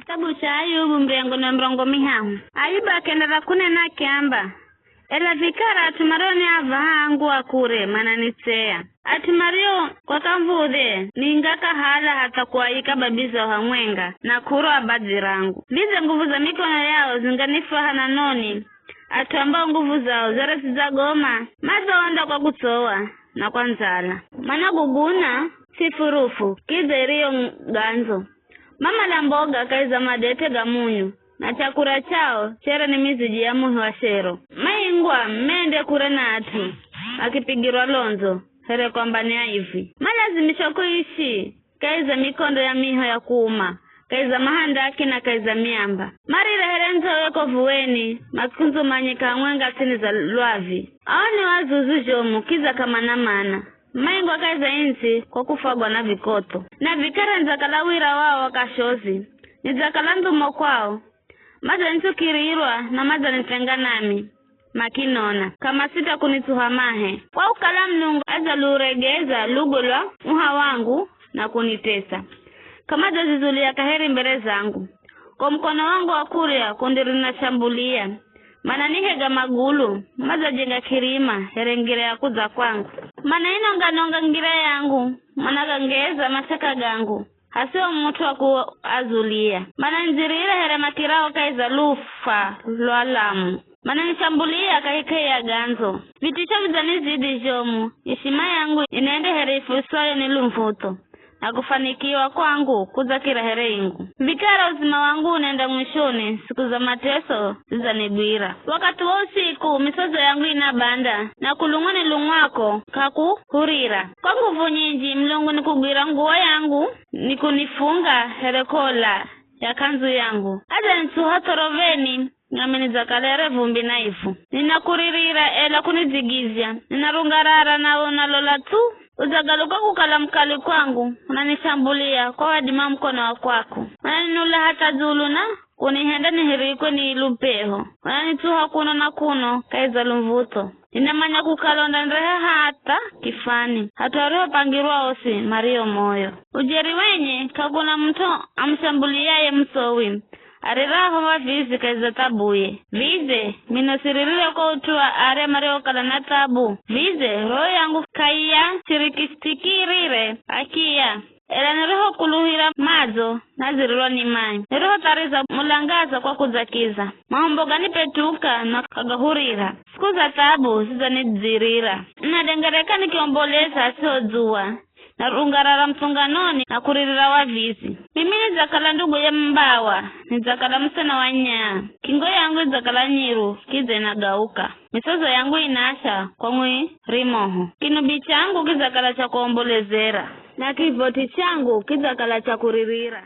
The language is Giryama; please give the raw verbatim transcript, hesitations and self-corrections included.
Kitabu cha Ayubu, mrengo na mirongo mihahu. Ayubu akienderera kunena akiamba, ela vikara at'u mario ni avaha angu a kure mananitseya. At'u mario kwa kamvudhe ninga kahala hatha kuayika babiza hamwenga na k'uro a badzi rangu. Vize nguvu za mikono yao zinganifwaha na noni, at'u ambao nguvu zao zere zidzagoma, madza wanda kwa kutsowa na kwa ndzala. Mana guguna si furufu, kidza iriyo gandzo. Mamala mboga kahi za madete ga munyu, na chakura chao chere ni miziji ya muhi wa shero. Maingwa mende kure na at'u, makipigirwa londzo, here kwamba ni aivi. Malazimishwa kuishi kahi za mikondo ya miho ya kuuma, kahi za mahandaki na kahi za miamba. Marire here ndzowe ko vuweni, makikundzumanyika hamwenga tsini za lwavi. Ao ni wazuzu zhomu, kidza k'amana mana. Maingwa kahi za indzi kwa kufwagwa na vikotho. Na vikara nidzakala wira wao wa kashozi, nidzakala ndhumo kwao. Madzanitsukirirwa na madzanitenga nami, makinona, k'amasita kunitsuha mahe. Kwa kukala Mulungu adzaluregeza lugo lwa muha wangu na kunitesa, k'amadzazizulia kaheri mbere zangu. Kwa mukono wangu wa kurya kundirinashambulia, mananihega magulu, madzajenga kirima here ngira ya kudza kwangu. Manainonga-nonga ngira yangu, managangeza maseka gangu, hasiho mut'u wa kuazulia. Mananizirira here makirao kahi za lufa lwa lamu. Mananishambulia kahikahi ya gandzo. Vitisho vidzanizidi zhomu, ishima yangu inende here ifuswayo ni lumvutho, na kufanikiwa kwangu kudzakira here ingu. Vikara uzima wangu unenda mwishoni, siku za mateso zidzanigwira. Wakati wa usiku misozo yangu inabanda, na kulung'wa nilung'wako k'akuhurira. Kwa nguvu nyinji Mulungu nikugwira nguwo yangu, nikunifunga here kola ya k'andzu yangu. Adzanitsuha thoroveni, nami nidzakala here vumbi na ivu. Ninakuririra, ela kunidzigizya. Ninarungarara, na unalola thu. Udzagaluka kukala mukali kwangu, unanishambulia kwa wadima mukono wa kwako. Unaninula hatha dzulu na kunihenda nihirikwe ni lupeho. Unanitsuha kuno na kuno kahi za lumvutho. Ninamanya kukala undanreha hatha kifani, hat'u arihopangirwa osi mario moyo. Ujeri wenye, k'akuna mut'u amushambuliaye musowi, ariraho wavizi kahi za thabuye. Vize, mino siririre kwa ut'u wa arya mariokala na thabu? Vize, roho yangu k'aiyashirikistikirire akiya? Ela nirihokuluhira madzo, nazirirwa ni mai. Nirihothariza mulangaza kwa kudzakiza. Maumbo ganipetuka na k'agahurira. Siku za thabu zidzanidzirira. Ninadengereka nikiomboleza hasiho dzuwa. Narungarara muthunganoni na kuririra wavizi. Mimi nidzakala nduguye mbawa, nidzakala musena wa nyaa. Kingo yangu idzakala nyiru, kidza inagauka. Misozo yangu inasha kwa mwirimoho. Kinubi changu kidzakala cha kuombolezera, na kivoti changu kidzakala cha kuririra.